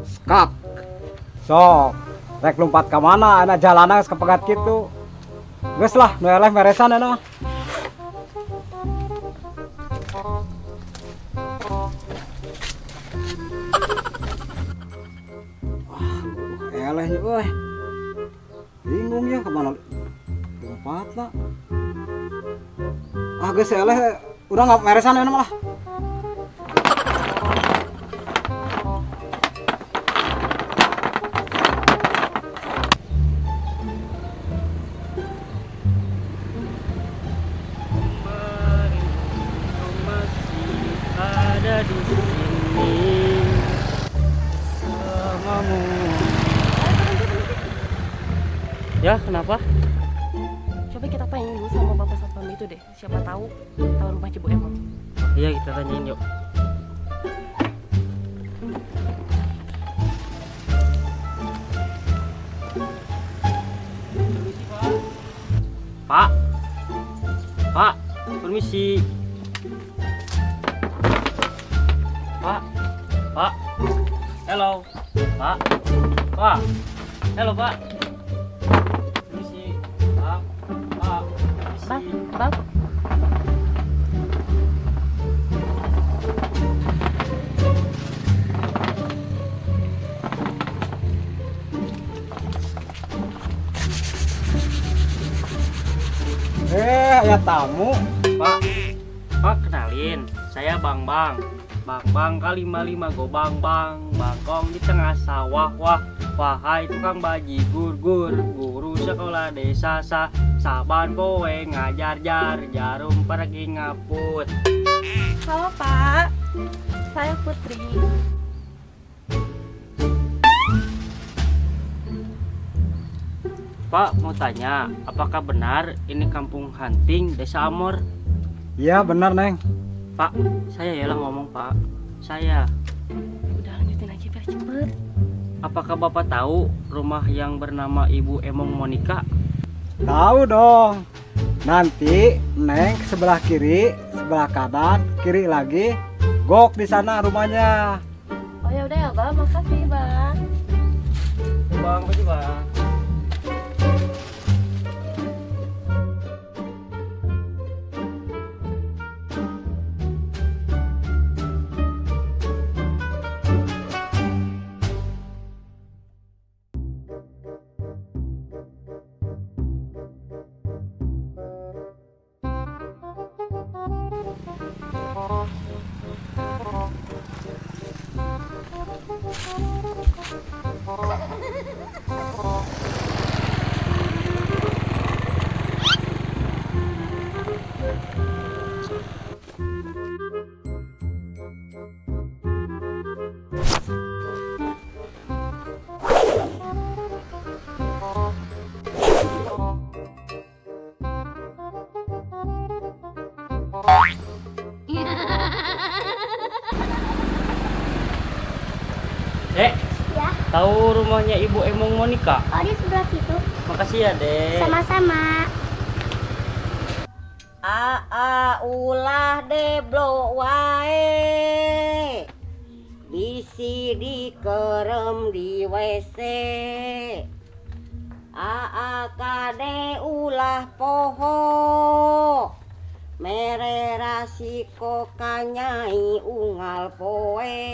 Skak. Sok, rek lompat ka mana anak jalanan geus kepegat kitu. Geus lah, nu eleh meresan ayeuna mah. Wah, eleh nya euy. Bingung ya kemana lompat lah. Ah geus eleh, urang nggak meresan ayeuna mah lah. Ada di sini samamu. Ya, kenapa? Coba kita tanyain dulu sama bapak satpam itu deh. Siapa tahu tahu rumah Ibu Emong. Iya, kita tanyain yuk. Permisi, Pak. Pak. Pak, permisi. Pak, Pak, hello, Pak, Pak, hello Pak, permisi, Pak, Pak, permisi. Bang, Bang. Ya tamu. Pak, Pak kenalin, saya Bang Bang. Bang bang kali lima go bang bang, bangkong di tengah sawah wah, wahai tukang bajigur gur, guru sekolah desa sa, saban poe ngajar jar, jarum pergi ngaput. Halo Pak, saya Putri. Pak mau tanya, apakah benar ini kampung Hanting Desa Amor? Iya benar Neng. Pak, saya ya lah ngomong Pak. Saya. Udah lanjutin aja biar cepet. Apakah Bapak tahu rumah yang bernama Ibu Emong Monica? Tahu dong. Nanti Neng sebelah kiri, sebelah kanan, kiri lagi, gok di sana rumahnya. Oh ya udah ya Bang, makasih Bang. Bang, makasih Bang. Dek, ya? Tahu rumahnya Ibu Emong Monica? Oh, di sebelah situ. Makasih ya, Dek. Sama-sama. Aa ulah deblok wae. Bisi dikerem di WC. Aa kade ulah poho. Mere rasiko kanyai unggal poe.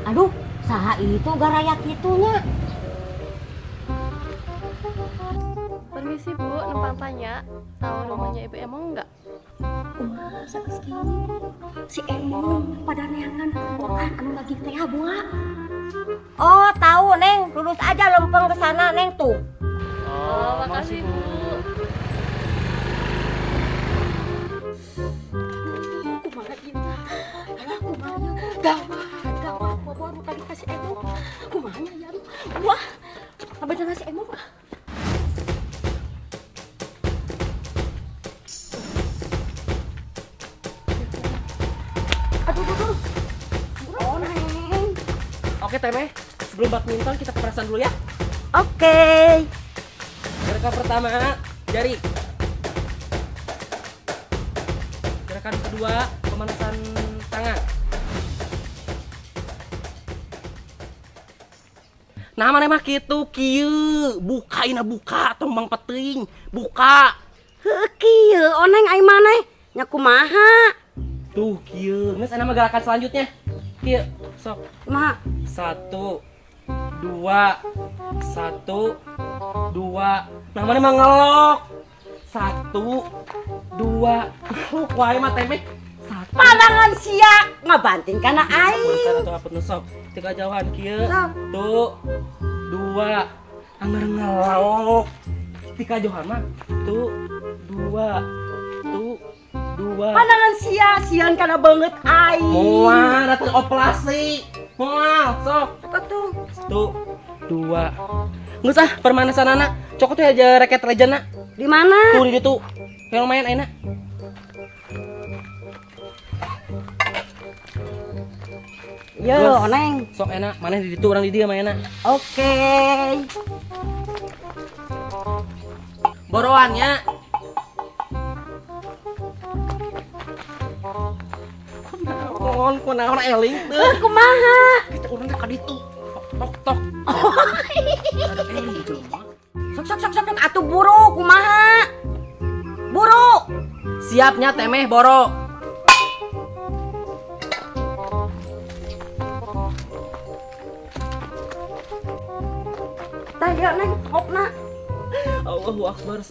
Aduh, saha itu garaya kitunya. Permisi Bu, numpang tanya, tahu rumahnya Ibu Emong enggak? Kumaha sageus kieu? Si Emong pada neangan bukan anu lagi teh buah. Oh, tahu Neng, lurus aja lempeng ke sana Neng tuh. Oh, makasih Bu. Kumaha ieu tah? Alah kumaha ieu? Gawat, gawat bobo tadi kasih Emong. Kumaha nya ya? Wah, abah si Emong. Aduh, aduh, aduh. Oh, Neng. Oke, Teme. Sebelum badminton kita pemanasan dulu ya. Oke. Gerakan pertama, jari. Gerakan Gerakan kedua, pemanasan tangan. Nah, mana mah kitu kieu, bukaina buka tombang peting, buka. Heuh kieu oneng ai maneh nya kumaha? Tuh kieu, geus ana mah gerakan selanjutnya. Kieu, sok. Kumaha? 1 2 1 2. Nah, mana mah ngelok. 1 2. Wae mah teh meh. 1. Pandangan sia ngabanting kana aing. Atuh apet nu sok. Tiga jauhan kieu. 1 2. Anger ngelok. Tiga jauhan mah. 1 2 1 2. Pandangan sia sieun kana beungeut aing. Moal atuh operasi. Moal sok. Atuh. 1 2. Geus ah permanasanana. Cok tuh aja raket legend. Di mana? Tuh di ditu. Kayak lumayan ayeuna. Yo, oneng. Sok enak, maneh di ditu urang di dieu mah enak. Oke. Boroan nya. Kunaon, kunaon eling teu. Kumaha? Kita urang teh ka ditu. Tok tok. Eling jelema. Sok sok sok sok atuh buru kumaha? Buru. Siapnya temeh boro. Tah ieu neng hopna. Allahu akbar,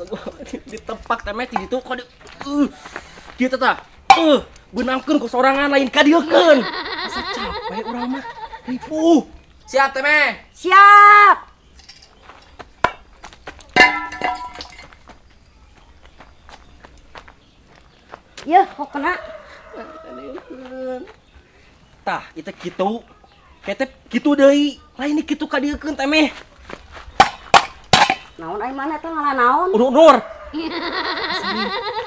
ditepak temeh di ditu kok di kieu teh tah. Beunangkeun ku sorangan lain kadieukeun. Asa capek urang mah. Ripuh. Siap temeh. Siap. Yeuh, kok kena? Tah, itu kitu. Ketep kitu deui. Lain kitu kadieukeun temeh. Naon ai maneh teh ngalah naon? Undur.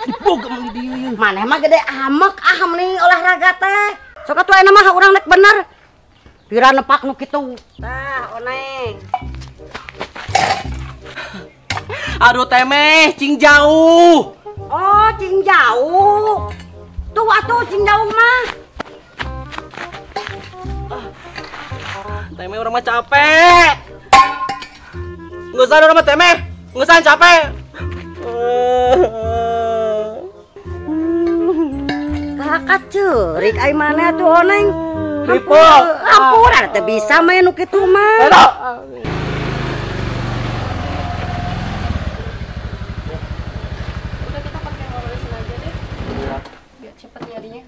Dibog emang di dieu. Maneh mah gede amek ah mending olahraga teh. Sok atuh ayeuna mah urang rek bener. Pira nepak nu kitu. Tah, oneng. Aduh temeh, cing jauh. Oh, cing jauh. Tuh atuh cing jauh mah. Temeh urang mah capek. Nggak usah urang mah temeh. Nggak usah capek. Kakak ceurik ai maneh atuh oneng. Ripuh. Hampura teh bisa main nu kitu mah. Udah kita pakai rolling aja deh. Biar cepet nyarinya.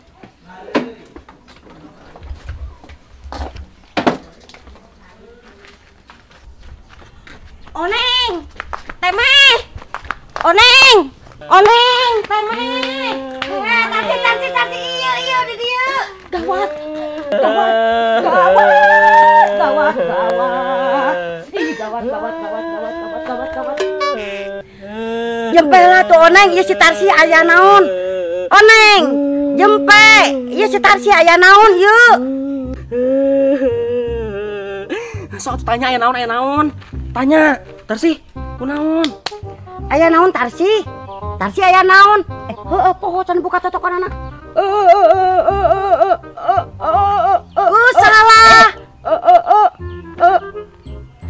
Oneng, temeh. Oneng, oneng, temeh. Tarsi, tarsi, tarsi, iya, iya, di dia. Gawat, gawat, gawat, gawat, gawat. Ih, gawat, gawat, gawat, gawat, gawat, gawat, gawat. Jempe lah tuh oneng, ieu si Tarsi aya naon. Oneng, jempe, ieu si Tarsi aya naon, yeuh. Sok tanya aya naon, aya naon. Tanya, Tarsi, kunaon? Aya naon Tarsi? Tarsi aya naon? Heueuh poho can buka totokan anak. Salah.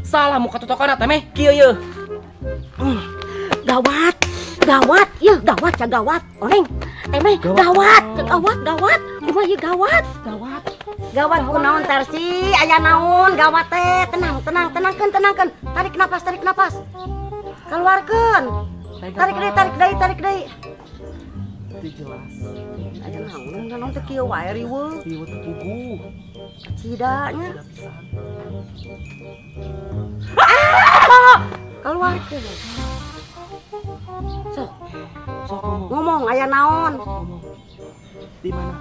Salah muka totokan teh meh kieu yeuh. Gawat, gawat, yeuh gawat ya gawat. Oneng, temeh gawat, gawat, gawat. Kumaha ieu gawat? Gawat. Gawat kunaon Tarsi? Aya naon gawat teh? Tenang, tenang, tenangkeun, tenangkeun. Tarik napas, tarik napas. Keluarkeun. Tarik deui, tarik deui, tarik deui. Teu jelas. Aya naon, naon teh kieu wae riweuh. Riweuh teu puguh. Cidanya. Ah! Keluarkeun. Sok. Sok ngomong. Ngomong aya naon? Ngomong. Di mana?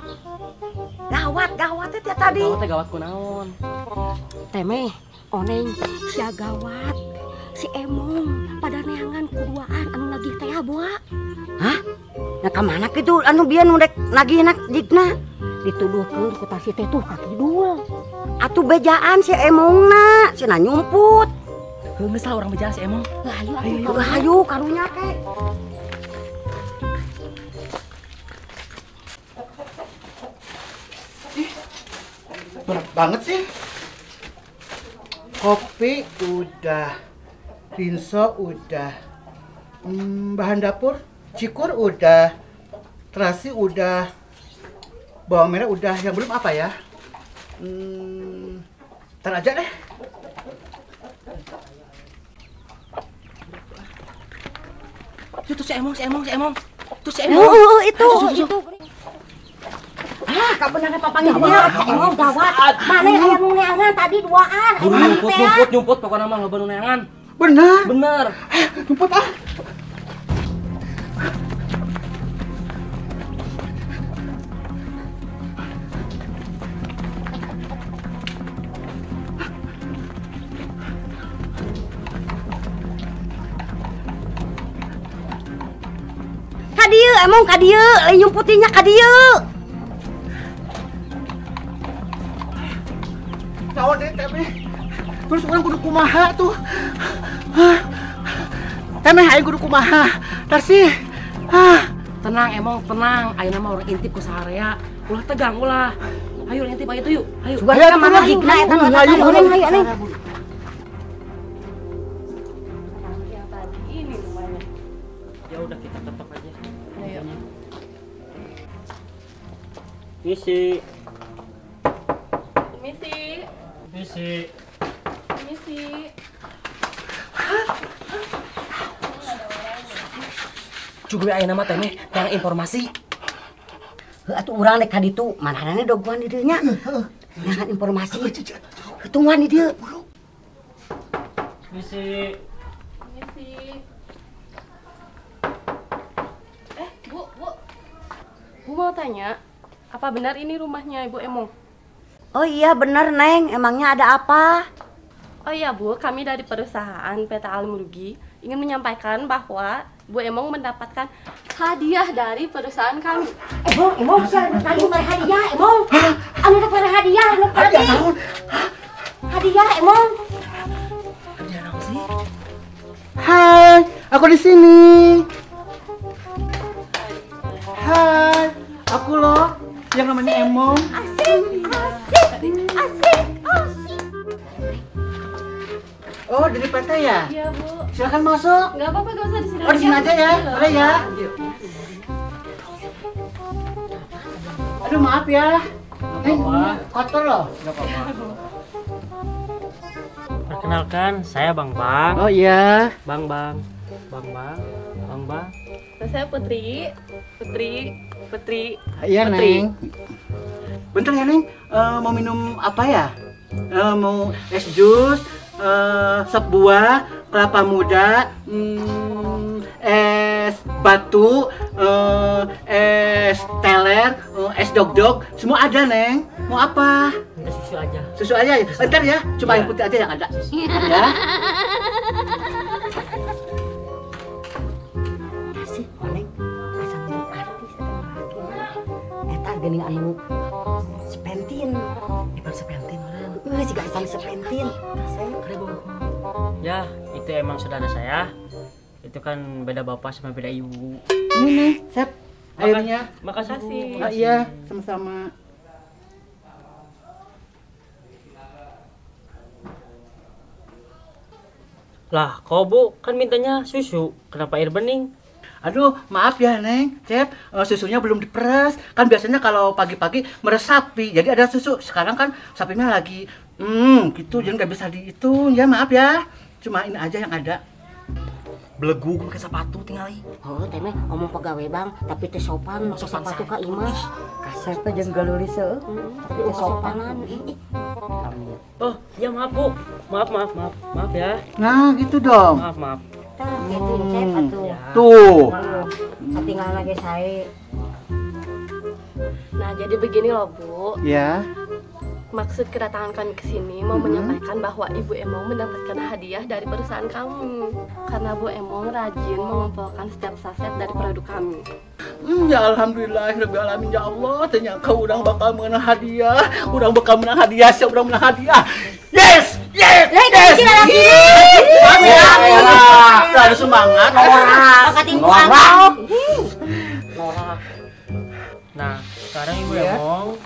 Gawat, gawat teh tadi. Gawat teh gawat kunaon? Temeh, oneng sia gawat. Si Emong pada neangan kuduaan anu nagih teh boa. Hah? Nah ka mana kitu anu bieu nu rek nagihna jigna? Dituduhkeun ku Tarsi teh tuh ka kidul. Atuh bejaan si Emongna, cenah nyumput. Heuh geus lah urang bejaan si Emong. Hayu atuh. Hayu karunya ke. Berat banget sih. Kopi udah, rinso udah, bahan dapur, cikur udah, terasi udah, bawang merah udah, yang belum apa ya? Ntar aja deh. Itu si Emong, si Emong, si Emong. Itu si Emong. Itu. Ah, kabeneran papanggih dia, si Emong gawat. Mana aya nu neangan tadi duaan. Nyumput, nyumput, pokoknya mah loba nu neangan. Bener. Bener. Nyumput ah. Kadieu, Emong kadieu, lain nyumputinya kadieu. Naon deh Temeh. Terus orang kudu kumaha tuh. Temeh aing kudu kumaha. Tarsi. Tenang Emong, tenang. Ayeuna mah urang intip ku saarea. Ulah tegang ulah. Ayo urang intip ayo tuh yuk. Ayo. Ayo mana logikna eta mah ayo ayo ayo. Yang tadi ini rumahnya. Ya udah kita ketok aja. Ayo. Misi. Misi. Misi. Misi. Cukup ayeuna mah Temeh yang informasi. Heuh atuh urang rek ka ditu, manehna doguan di dieu nya. Neangan informasi. Tungguan di dieu. Misi. Misi. Bu, Bu. Bu mau tanya, apa benar ini rumahnya Ibu Emong? Oh iya benar Neng, emangnya ada apa? Oh iya Bu, kami dari perusahaan PT Alim Rugi ingin menyampaikan bahwa Bu Emong mendapatkan hadiah dari perusahaan kami. Emong, Emong, siapa tadi beri hadiah, Emong? Anu dapat hadiah, anu tadi. Hadiah, Emong. Hadiah naon sih? Hai, aku di sini. Hai, aku loh yang namanya Emong. Asik, asik, asik, asik. Oh, dari PT ya? Iya, Bu. Silakan masuk. Nggak apa-apa, nggak usah di sini. Oh, di sini aja ya. Boleh ya? Aduh, maaf ya. Nggak apa-apa. Kotor loh. Nggak apa-apa. Perkenalkan, saya Bang Bang. Oh iya. Bang Bang. Bang Bang. Bang Bang. Saya Putri. Putri. Putri. Iya, Putri. Neng. Bentar ya, Neng. Mau minum apa ya? Mau es jus, sop buah, kelapa muda, es batu, es teler, es dog-dog, semua ada, Neng. Mau apa? Minta susu aja. Susu aja ya? Bentar ya, cuma air putih aja yang ada. Ya. Kasih, Neng. Asa nu artis eta mah. Eta geuning anu sepentin. Ipan sepentin orang. Siga ipan sepentin. Ya, itu emang saudara saya. Itu kan beda bapak sama beda ibu. Ini nih, Sep. Airnya. Makasih. Oh, iya, sama-sama. Lah, kok Bu kan mintanya susu, kenapa air bening? Aduh, maaf ya Neng, Cep, susunya belum diperas. Kan biasanya kalau pagi-pagi meres sapi, jadi ada susu. Sekarang kan sapinya lagi, gitu, jadi nggak bisa dihitung. Ya maaf ya, cuma ini aja yang ada. Belegu pakai sepatu tinggali. Oh, Temeh ngomong pegawai bang, tapi teh sopan, pakai sepatu ka imah. Kasep teh jeung galulis heuh. Tapi teh sopanan. Oh, ya maaf Bu. Maaf, maaf, maaf. Maaf ya. Nah, gitu dong. Maaf, maaf. Tah, gitu Cep atuh. Tuh. Ketinggalan lagi saya. Nah, jadi begini loh, Bu. Ya. Maksud kedatangan kami ke sini mau menyampaikan bahwa Ibu Emong mendapatkan hadiah dari perusahaan kami. Karena Bu Emong rajin mengumpulkan setiap saset dari produk kami. Ya alhamdulillah, rabbil alamin, ya Allah. Ternyata urang bakal menang hadiah. Urang bakal menang hadiah, siap urang menang hadiah. Yes, yes, yes. Amin, amin. Ada semangat. Norak. Nah, sekarang Ibu Emong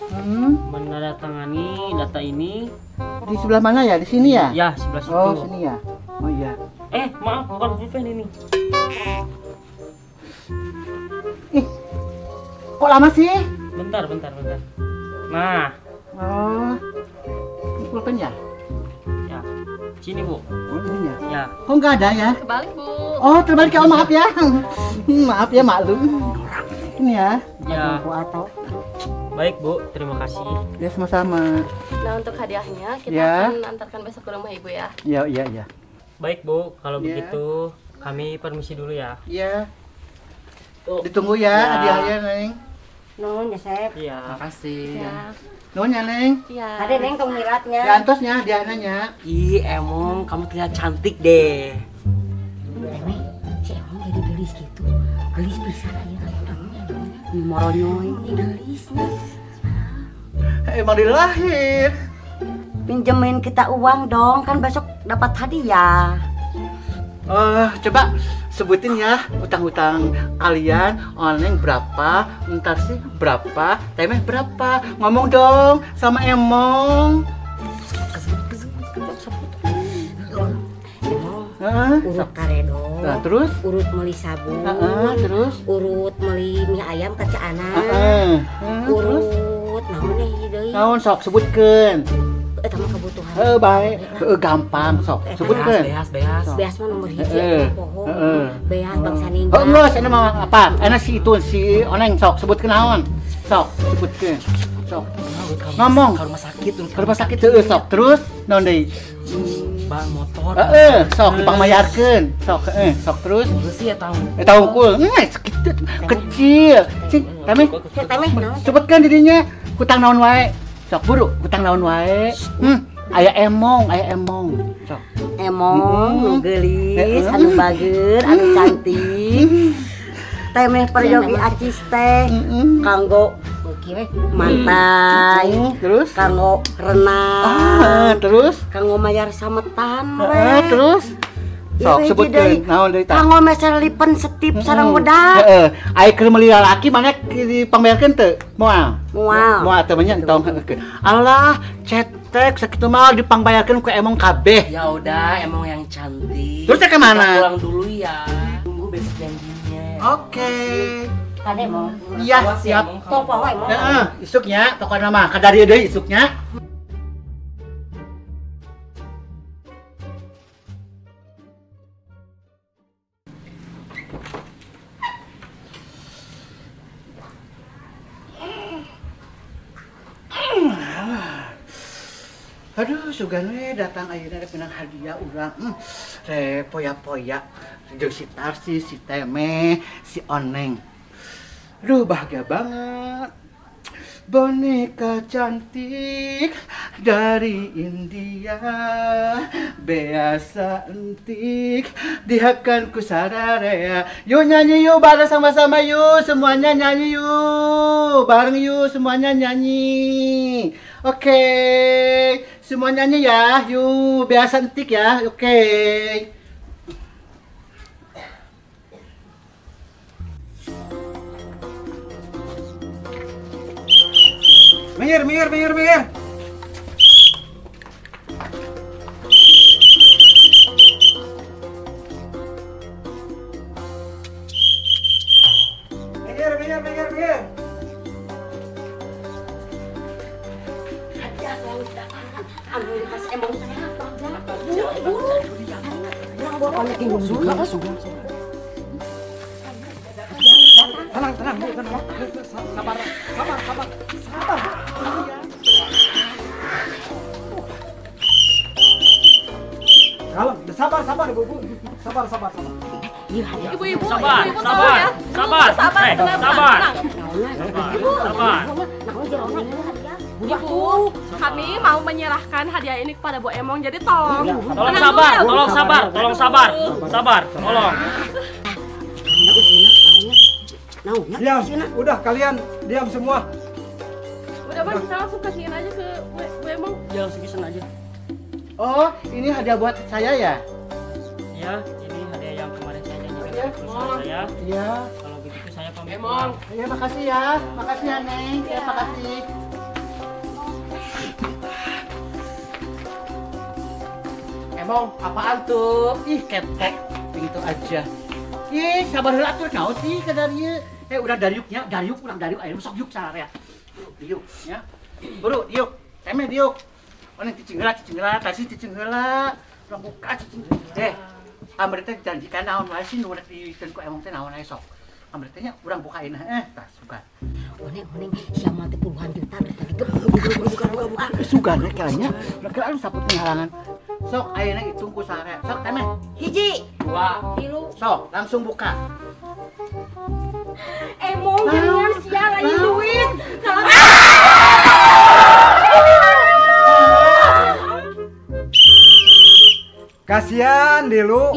menandatangani data ini. Di sebelah mana ya? Di sini ya? Ya, sebelah situ. Oh, sini ya. Oh iya. Maaf, bukan pulpen ini. Ih, kok lama sih? Bentar. Nah. Oh, ini pulpen ya? Ya, sini Bu. Oh, ini ya? Ya. Kok nggak ada ya? Kebalik Bu. Oh, terbalik ya. Oh, maaf ya. Maaf ya, maklum. Ini ya. Ya. Baik Bu, terima kasih. Ya, sama-sama. Nah, untuk hadiahnya kita akan antarkan besok ke rumah Ibu ya. Iya, iya, iya. Baik Bu, kalau begitu kami permisi dulu ya. Iya. Ditunggu ya hadiahnya, Neng. Nuhun ya, Sep. Iya. Makasih. Ya. Nuhun ya, Neng. Iya. Ada Neng tong miratnya. Ya antosnya hadiahnya nya. Ih, Emong, kamu terlihat cantik deh. Emang, si Emong jadi gelis gitu. Gelis pisan ya. Ini moronyoy, ini gelis. Emang dilahir. Pinjemin kita uang dong, kan besok dapat hadiah. Coba sebutin ya utang-utang kalian, Oneng berapa, ntar sih berapa, Temeh berapa. Ngomong dong sama Emong. Emong, urut karedo. Nah, terus? Urut meli sabun. Terus? Urut meli mie ayam kaca anak. Urut naon ieu deui? Naon sok sebutkeun. Eta mah kebutuhan. Baik. Gampang sok sebutkeun. Beas. Beas mah nomor hiji atuh poho. Beas bangsa ninja. Heuh geus eta mah apa? Enak si itu si Oneng sok sebutkeun naon? Sok sebutkeun. Sok. Ngomong ke rumah sakit, ke rumah sakit heuh sok. Terus naon deui? Bang motor. Sok dipangmayarkeun. Sok sok terus. Geus sih eta unggul. Eta unggul. Segitu kecil. Cing, Temeh. Temeh naon? Sebutkeun dirinya hutang naon wae. Sok buru, hutang naon wae. Aya Emong, aya Emong. Sok. Emong nu geulis, anu bager, anu cantik. Temeh peryogi acis teh kanggo mantai, terus kanggo renang, terus kanggo mayar sametan we. Terus sok sebutkeun naon deui tah? Kanggo meser lipen setip sareng wedak. Heeh. Aya keur meuli lalaki mana dipangbayarkeun teu? Moal. Moal. Moal teh nya entong. Alah, cetek sakitu mah dipangbayarkeun ku Emong kabeh. Ya udah, Emong yang cantik. Terus ke mana? Pulang dulu ya. Tunggu besok janjinya. Oke. Kade mau. Iya, siap. Tong poho Emong. Heeh, isuknya pokokna mah kadarieu deui isuknya. Aduh, sugan we datang ayeuna rek menang hadiah urang. Re poya-poya jeung si Tarsi, si Temeh, si Oneng. Aduh, bahagia banget. Boneka cantik dari India, biasa entik dihakan ku sararea. Yuk nyanyi yuk bareng sama-sama yuk, semuanya nyanyi yuk, bareng yuk semuanya nyanyi. Oke, semua nyanyi ya, yuk biasa entik ya, oke. Minggir, minggir, minggir, minggir. Minggir, minggir, minggir, minggir. Hadiah yang datang. Anu dikasih Emong saya. Buru, buru. Tenang, tenang, Bu, tenang. Sabar, sabar, sabar, sabar. Kalau sabar, sabar, Ibu, Bu. Sabar, sabar, sabar. Ibu-ibu, sabar, ibu-ibu, sabar, ya. Sabar, sabar, sabar, sabar. Sabar. Ibu, kami mau menyerahkan hadiah ini kepada Bu Emong, jadi tolong. Tolong sabar, tolong sabar, tolong sabar, sabar, tolong. Diam, udah kalian diam semua. Udah Bang, kita langsung kasihin aja ke Bu Emong. Ya, langsung kasihin aja. Oh, ini hadiah buat saya ya? Iya, ini hadiah yang kemarin saya janjikan ke perusahaan saya. Iya. Kalau begitu saya pamit Emong. Iya, makasih ya. Makasih ya, Neng. Ya, makasih. Emong, apaan tuh? Ih, ketek. Begitu aja. Ih, sabar heula atuh naon sih ka dieu. Eh, udah dariuknya, dariuk urang dariuk aya sok yuk sararea. Diuk nya. Buru diuk. Teme diuk. Oneng cicing heula, tasi cicing heula. Urang buka cicing. Eh, ameur teh janjikan naon wae sih nu rek diikeun ku Emong teh naon wae sok. Ameur teh nya urang bukain heuh, tah sugan. Oneng, oneng, siapa teh puluhan juta tadi Buka. Sugan we kayaknya. Rek anu saput halangan. Sok ayeuna hitung ku sararea. Sok teme. 1, 2, 3. Sok langsung buka. Emong jangan sia lain duit. Kasihan di lu.